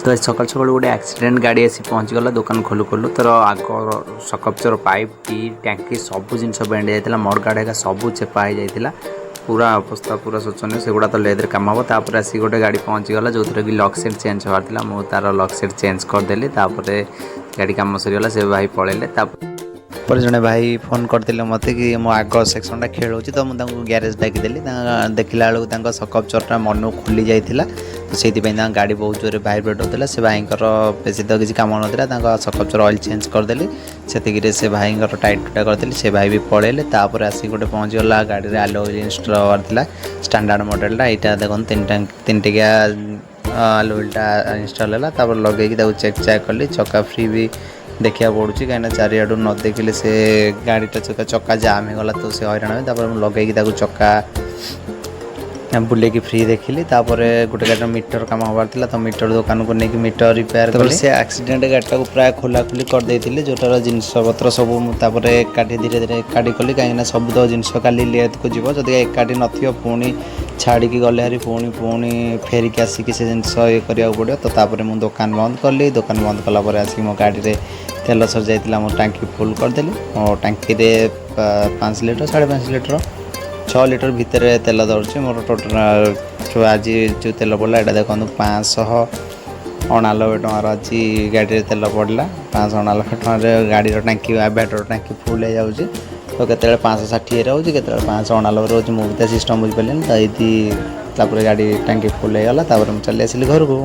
ତ ଆଜି ସକାଳୁ ସକାଳୁ ଗୋଟେ ଆକ୍ସିଡେଣ୍ଟ ଗାଡ଼ି ଆସି ପହଞ୍ଚିଗଲା ଦୋକାନ ଖୋଲୁ ଖୋଲୁ। ତାର ଆଗ ସକପଚର ପାଇପ୍, ଟି ଟ୍ୟାଙ୍କି ସବୁ ଜିନିଷ ବେଣ୍ଡ ହେଇଯାଇଥିଲା। ମଡ଼ଗାର୍ଡ଼ ହେକା ସବୁ ଚେପା ହେଇଯାଇଥିଲା। ପୁରା ଅବସ୍ଥା ପୁରା ଶୋଚନୀୟ। ସେଗୁଡ଼ା ତ ଲେଦ୍ରେ କାମ ହେବ। ତାପରେ ଆସିକି ଗୋଟେ ଗାଡ଼ି ପହଞ୍ଚିଗଲା, ଯେଉଁଥିରେ କି ଲକ୍ ସେଟ୍ ଚେଞ୍ଜ ହେବାର ଥିଲା। ମୁଁ ତାର ଲକ୍ ସେଟ୍ ଚେଞ୍ଜ କରିଦେଲି। ତାପରେ ଗାଡ଼ି କାମ ସରିଗଲା, ସେ ଭାଇ ପଳେଇଲେ। ତାପରେ ଜଣେ ଭାଇ ଫୋନ୍ କରିଥିଲେ ମୋତେ କି ମୋ ଆଗ ସେକ୍ସନଟା ଖେଳଉଛି। ତ ମୁଁ ତାଙ୍କୁ ଗ୍ୟାରେଜ୍ ଡାକିଦେଲି। ଦେଖିଲା ବେଳକୁ ତାଙ୍କ ସକପଚରଟା ମନକୁ ଖୋଲି ଯାଇଥିଲା। ତ ସେଇଥିପାଇଁ ତାଙ୍କ ଗାଡ଼ି ବହୁତ ଜୋରରେ ଭାଇବ୍ରେଟ୍ ହେଉଥିଲା। ସେ ଭାଇଙ୍କର ବେଶୀ ତ କିଛି କାମ ନଥିଲା। ତାଙ୍କ ସକପଚର ଅଏଲ୍ ଚେଞ୍ଜ କରିଦେଲି। ସେତିକିରେ ସେ ଭାଇଙ୍କର ଟାଇଟ୍ ଟୁଟା କରିଦେଲି। ସେ ଭାଇ ବି ପଳେଇଲେ। ତାପରେ ଆସିକି ଗୋଟେ ପହଞ୍ଚିଗଲା ଗାଡ଼ିରେ ଆଲୟ ହୁଇଲ୍ ଇନଷ୍ଟଲ୍ ହେବାର ଥିଲା, ଷ୍ଟାଣ୍ଡାର୍ଡ଼ ମଡ଼େଲଟା। ଏଇଟା ଦେଖନ୍ତୁ, ତିନିଟା ତିନିଟିକିଆ ଆଲୟ ହୁଇଲ୍ଟା ଇନଷ୍ଟଲ୍ ହେଲା। ତାପରେ ଲଗେଇକି ତାକୁ ଚେକ୍ ଚାକ୍ କଲି। ଚକା ଫ୍ରି ବି ଦେଖିବାକୁ ପଡ଼ୁଛି, କାହିଁକିନା ଚାରିଆଡ଼ୁ ନ ଦେଖିଲେ ସେ ଗାଡ଼ିଟା ଚକା ଜାମ୍ ହେଇଗଲା ତ ସେ ହଇରାଣ ହେବେ। ତାପରେ ମୁଁ ଲଗେଇକି ତାକୁ ଚକା ବୁଲେଇକି ଫ୍ରି ଦେଖିଲି। ତାପରେ ଗୋଟେ ଗାଡ଼ିର ମିଟର କାମ ହେବାର ଥିଲା, ତ ମିଟର ଦୋକାନକୁ ନେଇକି ମିଟର ରିପେୟାର କଲି। ସେ ଆକ୍ସିଡେଣ୍ଟ ଗାଡ଼ିଟାକୁ ପ୍ରାୟ ଖୋଲାଖୋଲି କରିଦେଇଥିଲି, ଯେଉଁଟାର ଜିନିଷପତ୍ର ସବୁ ମୁଁ ତାପରେ ଏକାଠି ଧୀରେ ଧୀରେ ଏକାଠି କଲି, କାହିଁକିନା ସବୁ ତ ଜିନିଷ କାଲି ଲେଦ୍କୁ ଯିବ। ଯଦି ଏକାଠି ନଥିବ, ପୁଣି ଛାଡ଼ିକି ଗଲେ ହାରି ପୁଣି ପୁଣି ଫେରିକି ଆସିକି ସେ ଜିନିଷ ଇଏ କରିବାକୁ ପଡ଼ିବ। ତ ତାପରେ ମୁଁ ଦୋକାନ ବନ୍ଦ କଲି। ଦୋକାନ ବନ୍ଦ କଲା ପରେ ଆସିକି ମୋ ଗାଡ଼ିରେ ତେଲ ସରିଯାଇଥିଲା, ମୋ ଟାଙ୍କି ଫୁଲ୍ କରିଦେଲି। ମୋ ଟାଙ୍କିରେ 5 ଲିଟର, 5.5 ଲିଟର, 6 ଲିଟର ଭିତରେ ତେଲ ଧରୁଛି ମୋର ଟୋଟାଲ୍। ଯେଉଁ ଆଜି ଯେଉଁ ତେଲ ପଡ଼ିଲା, ଏଇଟା ଦେଖନ୍ତୁ, 589 ଟଙ୍କାର ଆଜି ଗାଡ଼ିରେ ତେଲ ପଡ଼ିଲା। 589 ଟଙ୍କାରେ ଗାଡ଼ିର ଟାଙ୍କି, ଆଭିଏଟର ଟାଙ୍କି ଫୁଲ୍ ହେଇଯାଉଛି। ତ କେତେବେଳେ 560 ରହୁଛି, କେତେବେଳେ 589 ରହୁଛି। ମୁଁ ବି ତା ସିଷ୍ଟମ୍ ବୁଝିପାରିଲିନି। ତ ଏଇଠି ତାପରେ ଗାଡ଼ି ଟାଙ୍କି ଫୁଲ୍ ହେଇଗଲା। ତାପରେ ମୁଁ ଚାଲି ଆସିଲି ଘରକୁ।